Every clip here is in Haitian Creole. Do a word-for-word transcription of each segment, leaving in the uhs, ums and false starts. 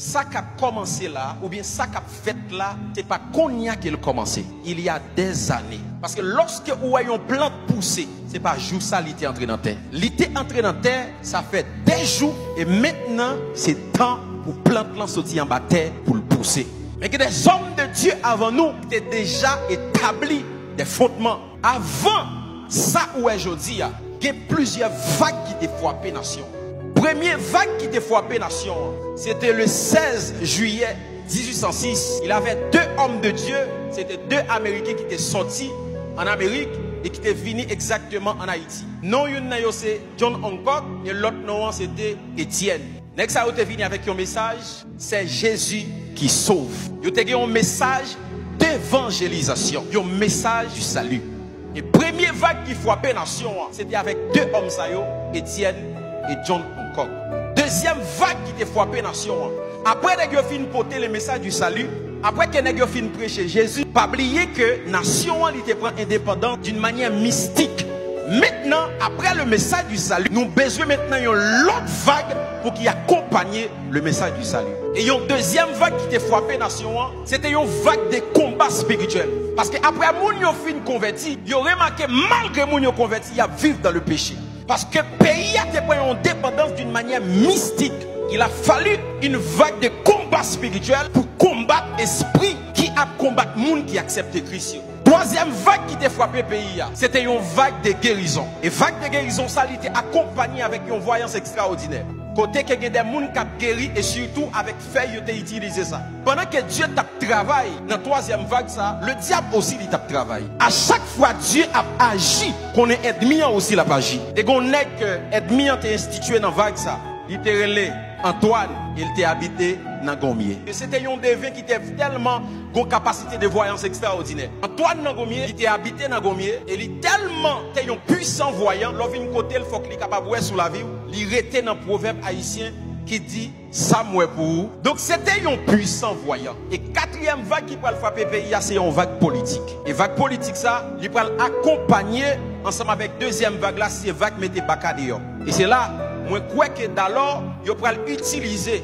Sa k ap kòmanse la, oubyen sa k ap fèt la, se pa kounye a ke l kòmanse. Il y a des années. Paske lòske ou wè yon plant pouse, se pa jou sa li te antre nan tè. Li te antre nan tè, sa fè de jou, e mentnan, se tan pou plant lan soti anba tè pou l pouse. Men gen des hommes de Dieu avan nou ki te deja etabli des fondements. Avan sa ou wè jodi a, gen plizyè vag ki te frape nasyon an. Premye vag ki te frape nasyon an, se te le seize juillet dix-huit cent six. Il avait deux hommes de Dieu, se te de Ameriken ki te sòti an Amerik e ki te vini egzakteman an Ayiti. Non youn nan yo se John Hancock e lòt non an se te Etienne. Nèg sa yo te vini avèk yon mesaj, c'est Jésus qui sauve. Yo te gen yon mesaj devanjelizasyon, yon mesaj du salut. E premye vag ki frape nasyon an, se te avèk de òm sa yo, Etienne e John Hancock. Dezyèm vag ki te frape nasyon an, apre nèg yo fin pote le message du salut, apre ke nèg yo fin preche Jezi, pa bliye ke nasyon an li te pran endepandans d'une manière mystique. Mentnan, apre le message du salut, nou bezwen mentnan yon lòt vag pou ki akonpanye le message du salut. E yon dezyèm vag ki te frape nasyon an, se te yon vag de konba espirityèl. Paske apre moun yo fin konvèti, yo remake malgre moun yo konvèti, y ap viv dans le péché. Paske peyi a te pran yon depandans d'une manière mystique. Il a fallu une vague de combat spirituel pou konbat espri ki ap konbat moun ki aksepte Kris yo. Twazyèm vag ki te frape peyi a, se te yon vag de gerizon. E vag de gerizon sa, li te akonpanye avèk yon vwayans ekstraòdinè. Kote ke gen de moun k ap geri e sitou avèk fèy yo te itilize sa. Pandan ke Dye t ap travay nan twazyèm vag sa, le dyab osi li t ap travay. A chak fwa Dye ap aji, konnen ènmi an osi l ap aji. Te gen yon nèg ke ènmi an te enstitye nan vag sa. Li te rele Antwàn e li te abite nan Gonmye. E se te yon deven ki te tèlman gon kapasite de vwayans ekstraòdinè. Antwàn nan Gonmye, li te abite nan Gonmye e li tèlman te yon pwisan vwayan, lè w vin kote l, fòk li kapab wè sou lavi w. Li rete nan pwovèb ayisyen ki di, sa m wè pou ou. Donk, se te yon pwisan vwayan. E katriyèm vag ki pral frape peyi a, se yon vag politik. E vag politik sa, li pral akonpanye ansanm avèk dezyèm vag la, se vag mete baka deyò. E se la, mwen kwè ke dalò, yo pral itilize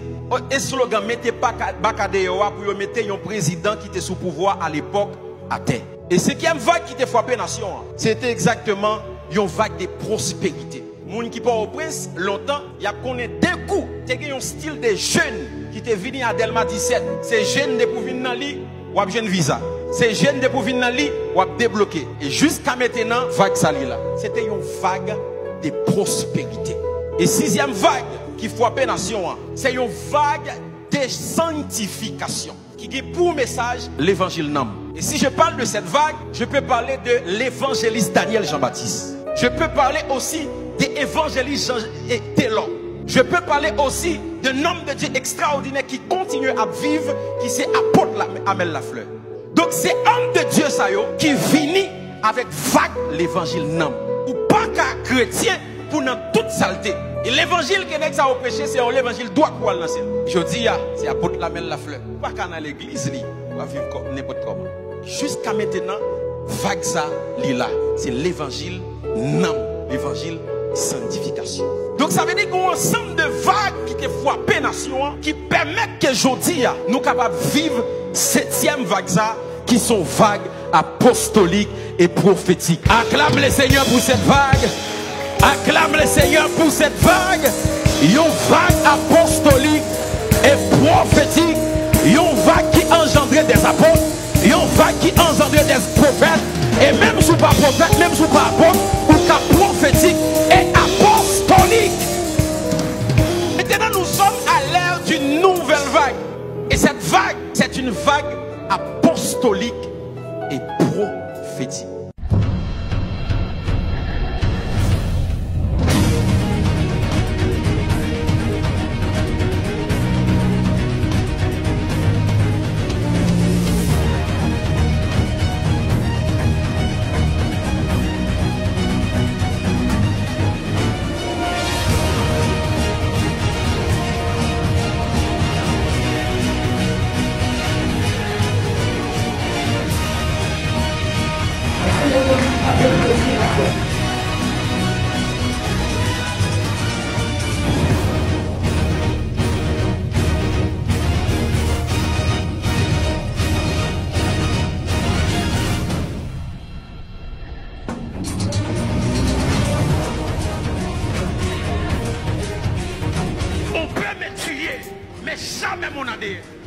eslogan mete baka, baka deyò a pou yo mete yon prezidan ki te sou pouvwa a lepòk atè. E senkyèm vag ki te frape nasyon an, se te egzakteman yon vag de pwosperite. Moun ki Pòtoprens, lontan, y ap konnen de kou, te gen yon stil de jèn ki te vini a Dèlma disèt. Se jèn depi w vin nan li, w ap jwenn viza. Se jèn depi w vin nan li, w ap debloke. E jiska mentenan, vag sa li la. Se te yon vag de pwosperite. E sizyèm vag ki frape nasyon an, se yon vag de santifikasyon ki gen pou mesaj levanjil nanm. Et si je parle de cette vague, je peux parler de l'évangéliste Daniel Jean-Baptiste. Je peux parler aussi de évangéliste Jean et Taylor. Je peux parler aussi d'un homme de Dieu extraordinaire ki kontinye ap viv, ki se apot la, Amel Lafleur. Donk, se òm de Dye sa yo ki vini avèk vag levanjil nanm. Ou pa ka kretyen pou nan tout salte. E levanjil ke nèg sa yo preche, se yon levanjil dwat pou al nan syèl. Jodi a, se apot Amel Lafleur. Ou pa ka nan legliz li, w ap viv kò, nenpòt kòman. Jiska mentenan, vag sa, li la. Se levanjil nanm, levanjil santifikasyon. Donk, sa vle di gen yon ansanm de vag ki te frape nasyon an, ki pèmèt ke jodi a, nou kapab viv setyèm vag sa, ki se yon vag apostolik e pwofetik. Acclame le Seigneur pour cette vague. Acclame le Seigneur pour cette vague. Yon vag apostolik e pwofetik. Yon vag ki anjandre des apôtres. Yon vag ki anjandre des prophètes. E menm si w pa pwofèt, menm si w pa apot, ou ka pwofetik e apostolik. Maintenant, nous sommes à l'ère d'une nouvelle vague. Et cette vague, c'est une vague apostolique et prophétique. Moun nan dèyè.